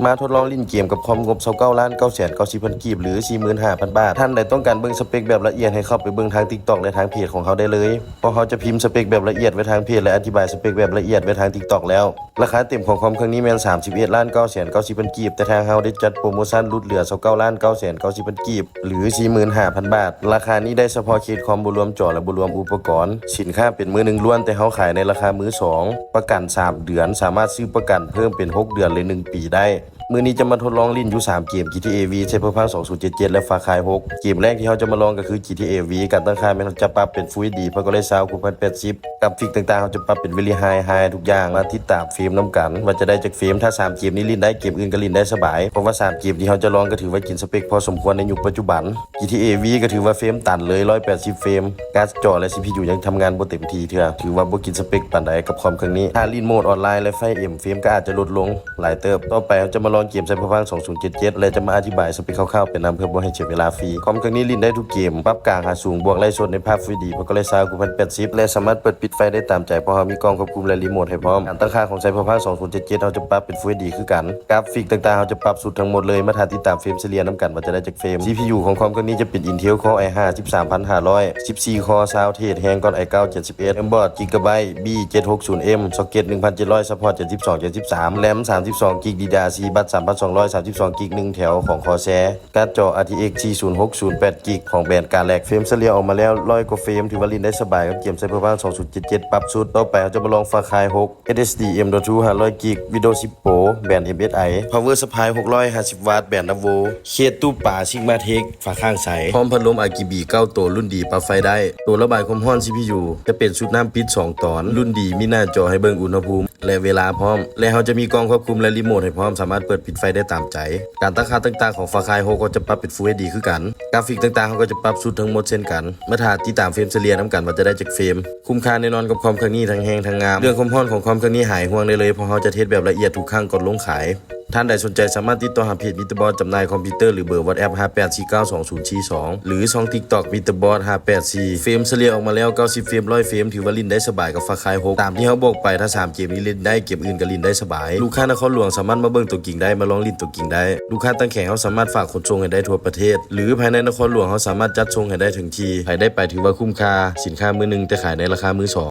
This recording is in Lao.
ມາທົດລອງຫຼິ້ນເກມກັບຄອມງົບຊາວເກົ້າລ້ານເກົ້າແສນເກົ້າສິບພັນກີບ ຫຼື ສີ່ໝື່ນຫ້າພັນບາດ. ທ່ານໃດຕ້ອງການເບິ່ງສະເປັກແບບລະອຽດ ໃຫ້ເຂົ້າໄປເບິ່ງທາງ TikTok ແລະ ທາງເພຈຂອງເຮົາໄດ້ເລີຍ, ເພາະເຮົາຈະພິມສະເປັກແບບລະອຽດໄວ້ທາງເພຈ ແລະ ອະທິບາຍສະເປັກແບບລະອຽດໄວ້ທາງ TikTok ແລ້ວ. ລາຄາເຕັມຂອງຄອມເຄື່ອງນີ້ແມ່ນສາມສິບເອັດລ້ານເກົ້າແສນເກົ້າສິບພັນກີບ, ແຕ່ທາງເຮົາໄດ້ຈັດໂປຣໂມຊັນຫຼຸດເຫຼືອຊາວເກົ້າລ້ານເກົ້າແສນເກົ້າສິບພັນກີບ ຫຼື ສີ່ໝື່ນຫ້າພັນບາດ. ລາຄານີ້ໄດ້ສະເພາະເຄສຄອມ ບໍ່ລວມຈໍ ແລະ ບໍ່ລວມອຸປະກອນ. ສິນຄ້າເປັນມືໜຶ່ງລ້ວນ, ແຕ່ເຮົາຂາຍໃນລາຄາມືສອງ, ປະກັນສາມເດືອນ, ສາມາດຊື້ປະກັນເພີ່ມເປັນຫົກເດືອນ ຫຼື ໜຶ່ງປີໄດ້. ມື້ນີ້ຈະມາທົດລອງຫຼິ້ນຢູ່ສາມເກມ ຈີທີເອ V, Cyberpunk ສອງພັນເຈັດສິບເຈັດ ແລະ Far Cry ຫົກ. ເກມແລກທີ່ເຮົາຈະມາລອງກໍຄື ຈີທີເອ V. ການຕັ້ງຄ່າແມ່ນເຮົາຈະປັບເປັນ Full ເອັດດີ Framerate ຊາວ Quad ແປດສິບ. ກຣາຟິກຕ່າງໆ ເຮົາຈະປັບເປັນ Very High High ທຸກຢ່າງ. ມາຕິດຕາມເຟຣມນຳກັນວ່າຈະໄດ້ຈັກເຟຣມ. ຖ້າສາມເກມນີ້ຫຼິ້ນໄດ້, ເກມອື່ນກໍຫຼິ້ນໄດ້ສະບາຍ, ເພາະວ່າສາມເກມທີ່ເຮົາຈະລອງກໍຖືວ່າກິນສະເປັກພໍສົມຄວນໃນຍຸກປັດຈຸບັນ. ຈີທີເອ V ກໍຖືວ່າເຟຣມຕັນເລີຍ ຮ້ອຍແປດສິບເຟຣມ. ກາດຈໍ ແລະ ຊີພີຢູ ຍັງທຳງານບໍ່ເຕັມທີ່ເທື່ອ, ຖືວ່າບໍ່ກິນສະເປັກປານໃດກັບຄອມເຄື່ອງນີ້. ຖ້າຫຼິ້ນໂໝດອອນລາຍ ແລະ ໄຟເອັມ ເຟຣມກໍອາດຈະຫຼຸດລົງ ຫຼາຍເຕີບ. ຕໍ່ໄປເຮົາຈະມາລອງເກມ Cyberpunk ສອງພັນເຈັດສິບເຈັດ ແລະ ຈະມາອະທິບາຍສະເປັກຄ່າວໆໄປນຳ ເພື່ອບໍ່ໃຫ້ເສຍເວລາຟຣີ. ຄອມເຄື່ອງນີ້ຫຼິ້ນໄດ້ທຸກເກມ, ປັບກາງຫາສູງ, ບວກໄລສົດໃນພາບ Full ເອັດດີ Framerate ຊາວ Quad ແປດສິບ ແລະ ສາມາດເປີດປິດໄຟໄດ້ຕາມໃຈ, ເພາະເຮົາມີກ້ອງຄວບຄຸມ ແລະ ຣີໂມດໃຫ້ພ້ອມ. ການຕັ້ງຄ່າຂອງ Cyberpunk ສອງພັນເຈັດສິບເຈັດ ເຮົາຈະປັບເປັນ Full ເອັດດີ ຄືກັນ. ກຣາຟິກຕ່າງໆ ເຮົາຈະປັບສຸດທັງໝົດເລີຍ. ມາຖ້າຕິດຕາມເຟຣມສະເລ່ຍນຳກັນວ່າຈະໄດ້ຈັກເຟຣມ. ຊີພີຢູ ຂອງຄອມເຄື່ອງນີ້ຈະເປັນ Intel Core i ຫ້າ ສິບສາມພັນຫ້າຮ້ອຍ ສິບສີ່ຄໍ ຊາວເທດ ແຮງກ່ອນ i ເກົ້າ ເຈັດສິບເອັດ ແຮມບອດ Gigabyte B ເຈັດຫົກສູນ M ຊອກເກັດ ໜຶ່ງພັນເຈັດຮ້ອຍ ສະພອດ ເຈັດສິບສອງ ເຈັດສິບສາມ ແຣມ ສາມສິບສອງກິກ ດີດີອາສີ່ ບັດ ສາມພັນສອງຮ້ອຍ ສາມສິບສອງກິກ ໜຶ່ງແຖວ ຂອງ Corsair ກາດຈໍ RTX ສີ່ສູນຫົກສູນ ແປດກິກ ຂອງແບຣນ Galax. ເຟຣມສະເລ່ຍອອກມາແລ້ວ ຮ້ອຍກວ່າເຟຣມ ຖືວ່າຫຼິ້ນໄດ້ສະບາຍກັບເກມ Cyberpunk ສອງພັນເຈັດສິບເຈັດ ປັບສຸດ. ຕໍ່ໄປເຮົາຈະມາລອງ Far Cry ຫົກ SSD M dot two ຫ້າຮ້ອຍກິກ Windows ສິບ Pro ແບຣນ MSI Power Supply ຫົກຮ້ອຍຫ້າສິບວັດ ແບຣນ Navo ເຄດຕູ້ປາ Sigma Tech ຝາຂ້າງໃສ ພ້ອມພັດລົມ RGB ເກົ້າໂຕ ລຸ້ນດີ ປັບໄຟໄດ້. ໂຕລະບາຍຄວາມຮ້ອນ CPU ຈະເປັນຊຸດນ້ຳປິດສອງຕອນ ລຸ້ນດີ ມີໜ້າຈໍໃຫ້ເບິ່ງອຸນຫະພູມ ແລະ ເວລາພ້ອມ ແລະ ເຮົາຈະມີກ່ອງຄວບຄຸມ ແລະ ຣີໂມດໃຫ້ພ້ອມ, ສາມາດເປີດປິດໄຟໄດ້ຕາມໃຈ. ການຕັ້ງຄ່າຕ່າງໆຂອງ Far Cry ຫົກ ເຮົາຈະປັບເປັນ Full ເອັດດີ ຄືກັນ. ກຣາຟິກຕ່າງໆ ເຮົາກໍຈະປັບສຸດທັງໝົດເຊັ່ນກັນ. ມາຖ້າຕິດຕາມເຟຣມສະເລ່ຍນຳກັນວ່າຈະໄດ້ຈັກເຟຣມ. ຄຸ້ມຄ່າແນ່ນອນກັບຄອມເຄື່ອງນີ້ ທັງແຮງທັງງາມ. ເລື່ອງຄວາມຮ້ອນຂອງຄອມເຄື່ອງນີ້ຫາຍຫ່ວງໄດ້ເລີຍ, ເພາະເຮົາຈະເຮັດແບບລະອຽດທຸກຄັ້ງກ່ອນລົງຂາຍ. ທ່ານໃດສົນໃຈສາມາດຕິດຕໍ່ຫາເພຈ Meterboard ຈຳໜ່າຍຄອມພິວເຕີ ຫຼື ເບີ WhatsApp ຫ້າແປດສີ່ເກົ້າສອງສູນສີ່ສອງ ຫຼື ຊ່ອງ TikTok Meterboard ຫ້າແປດສີ່. ເຟຣມສະເລ່ຍອອກມາແລ້ວ ເກົ້າສິບເຟຣມ ຮ້ອຍເຟຣມ ຖືວ່າຫຼິ້ນໄດ້ສະບາຍກັບ Far Cry ຫົກ. ຕາມທີ່ເຮົາບອກໄປ, ຖ້າສາມເກມນີ້ຫຼິ້ນໄດ້, ເກມອື່ນກໍຫຼິ້ນໄດ້ສະບາຍ. ລູກຄ້ານະຄອນຫຼວງສາມາດມາເບິ່ງຕົວຈິງໄດ້, ມາລອງຫຼິ້ນຕົວຈິງໄດ້. ລູກຄ້າຕັ້ງແຂງເຮົາສາມາດຝາກຂົນສົ່ງໃຫ້ໄດ້ທົ່ວປະເທດ ຫຼື ພາຍໃນນະຄອນຫຼວງເຮົາສາມາດຈັດສົ່ງໃຫ້ໄດ້ເຖິງທີ່. ໃຜໄດ້ໄປຖືວ່າຄຸ້ມຄ່າ, ສິນຄ້າມືໜຶ່ງແຕ່ຂາຍໃນລາຄາມືສອງ.